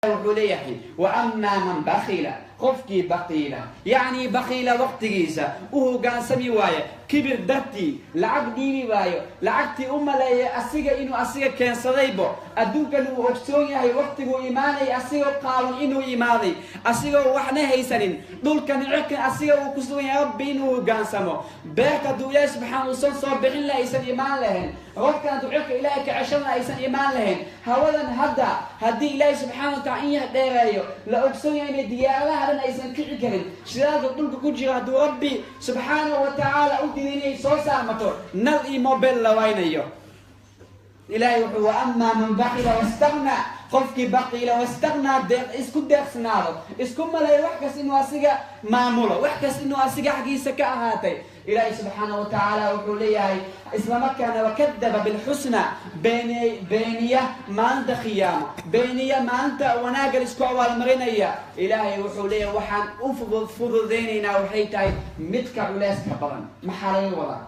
Wuxuu leeyahay: "Wa amaa man bakila", qofkii bakiila, yacni bakiila, waqtigiisa u hogaansami waayo kibir dartii, lacag dhiibi waayo, lacagtii u maleeya asiga inuu asiga keensadaybo. Adduunkan uu ogsoon yahay waqtiguu imaanaya asigoo qaawan inuu imaaday, asigoo waxna haysanin, dhulkan cirkan asiga uu ku sugan yahay. Rabbi inuu hogaansamo, beerta hadduu Ilaahi subxaana uusan soo bixin la aysan imaan lahayn, roobkan hadduu cirka Ilaahay ka ceshan la aysan imaan lahayn, hawadan hadda haddii Ilaahi subxaana wa tacala in yar dheereeyo, la ogsoon yahay inay diyaaradaha dhan aysan kici karin. Shidaalka dhulka ku jira hadduu Rabbi subxaanahu wa tacaala u diiday inay soo saarmato, nal iyo mobile la waynayo. Ilahay wuxuu: "Wa amaa man bakila wastagna", qofkii baqiila, wastaghnaa, deeq isku deeqsanaado, isku maleeyo wax kas inuu asiga maamulo, wax kas inuu asiga xaggiisa ka ahaatay. Ilaahay subxaana wa tacaala wuxuu leeyahay: islamarkaana "wakadaba bilxusna", beeniya maalinta khiyaamo, beeniya maalinta wanaagga isku abaalmarinaya. Ilaahay wuxuu leeyahay: waxaan u fududaynaynaa waxay tahay midka culeyska badan. Maxaa laga wadaa?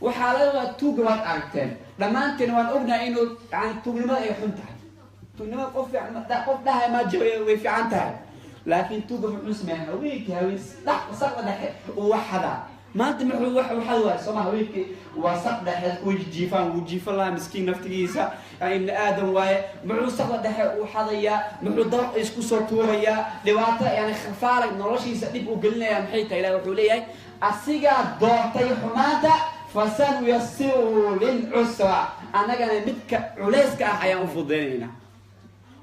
Waxaa laga wadaa tuuga waad aragteen dhammaanteen, waan ognahay inuu yani tuugnimada ay xun tahay. Tuugnimada qof qof dhahay maa jiro way fiican tahay, laakiin tuuga muxuu sameeya? Haweenkii haween saqda dhexe uu wax xadaa. Maanta muxuu wax xad waay sooma? Haweenkii waa saq dhexe way jiifaan, wuu jiifan lahaa miskiin naftigiisa, ibni aadam waaye. Muxuu saqda dhexe uu xadayaa? Muxuu dabaq isku soo tuurayaa? Dhibaato yani khafaara noloshiisa dhib uu gelinaya maxay tahay? Ilahi wuxuu leeyahay: asigaa doortay xumaanta, "fasanuyasiruhu lilcusra", annagana midka culayska ah ayaan u fududaynaynaa.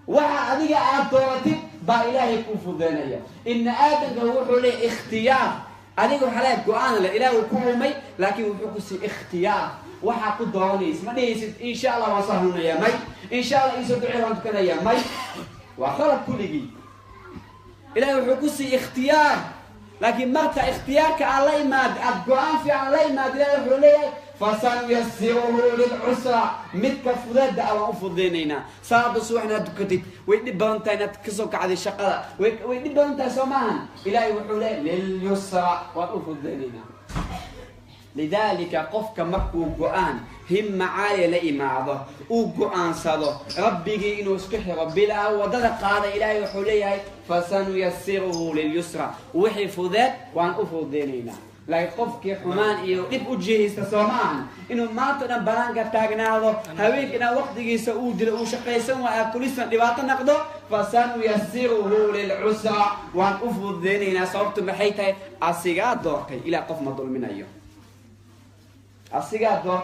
Waxa adiga aad dooratid baa Ilaahay kuu fududaynaya. Ibni aadamka wuxuu leeyahy ikhtiyaar. Adiga waxaa leeyahay go-aan le Ilaah uu ku umay, laakiin wuxuu ku siiyey ikhtiyaar. Waxaa ku dooranaysa, ma dhihaysid "Insha Allah waan soo hanuunaya", may "Insha Allah iisoo ducee waan tukanaya", may. Waa khalad kulligii. Ilahay wuxuu ku siiyey ikhtiyaar, laakiin marka ikhtiyaarka aad la imaad, aad go-aan fiican la imaad, Ilahay wuxuu leeyahay: "Fasanuyasiruhu lilcusra", midka fudeeda ah waan u fududaynaynaa. Salaada subax inaad tukatid way dhib badan tahay, inaad kasoo kacday shaqada way dhib badan tahay, soo maahan? Ilahay wuxuu leeyahay: "Lilyusra", waan u fududaynaynaa. Lidalika qofka markuu go-aan himma caaliya la imaado, uu go-aansado Rabbigii inuu isku xiro, bilaa wadada qaada, Ilaahay wuxuu leeyahay: "Fasanuyasiruhu lilyusra", wixii fudeed waan u fududaynaynaa. Laakiin qofkii xumaan iyo dhib u jihaysta, soo ma ahan inuu maanta dhan banaanka taagnaado, haweenka dhan waqtigiisa uu dilo, uu shaqaysan waayo, kulisan dhibaato naqdo, "fasanuyasiruhu lilcusra", waan u fududaynaynaa. Sababtu maxay tahay? Asigaa doortay. Ilah qof ma dulminayo, asigaa doortay.